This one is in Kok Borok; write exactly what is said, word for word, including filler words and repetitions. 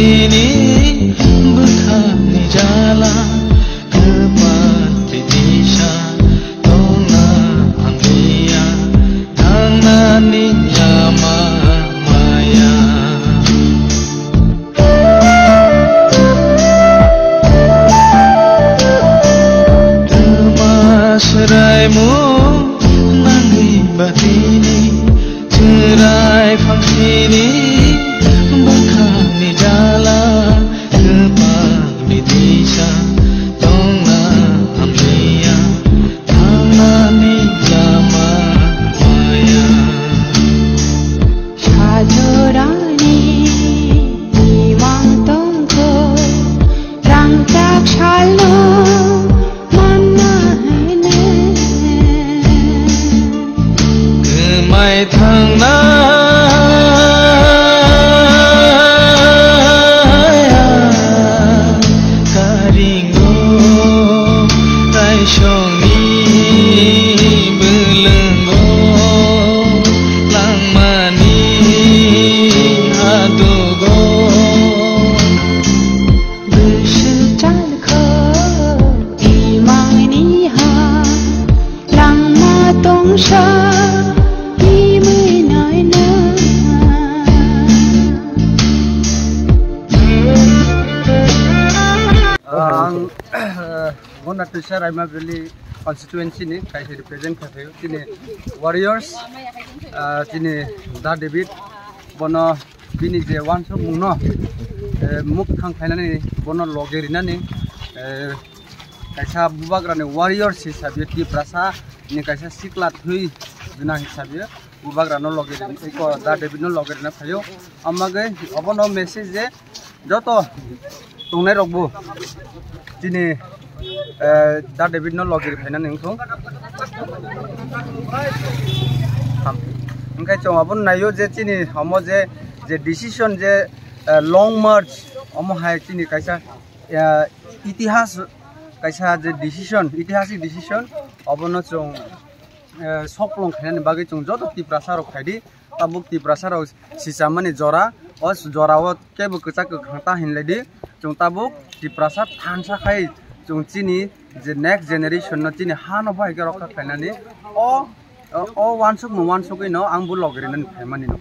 Ini bwkhakni jala, kwpal bidisa, tongna hamliya, thangnani lama maya. Twma swraimung nangwi batini, chwrai phangsini bwkhakni jala, kwpal bidisa, tongna hamliya, thangnani lama maya. Sajorani imang tongkho, rangchak salno manna hene. Kwmai thangnai karingo, raisongni bwlwngo, langmani adugo. Bwswk chalkho imangni ha, langma tongsa imwi naina. Ang, eh, Gona Tuisa Raima Valley constituency ni kaisa represent khaikhayo chini warriors, ah, chini Da David, bono bini je wansukmungno, eh, mukthang khainani, bono loge rinani, eh, kaisa bubagrani warriors hisabe, Tiprasa ni kaisa sikla thwi gwnang hisabe bubagrano loge rini, eko Da David no loge rina phaio. Amagwi obono message je joto tongnai rokbo chini, eh, Da David no loge ri phainani wngthung. Ham. Hwnkhe chwng abono naio je chini omo je, je decision je, eh, long march, omo hai chini kaisa, eh, itihas, kaisa je decision, itihasik decision, obono chwng, eh, soklong khainani bagwi chwng joto Tiprasa rok phaidi. Tabuk Tiprasa rok sichamani jora, o jora o kebo kwchak kwkhwrang ta hinlai di. Chwng tabuk Tiprasa thansa khai chwng chini je next generation no chini ha no bai khe rokha khlainani o, o, o wansuk no wansugwi no ang bo loge rinani phaimani no.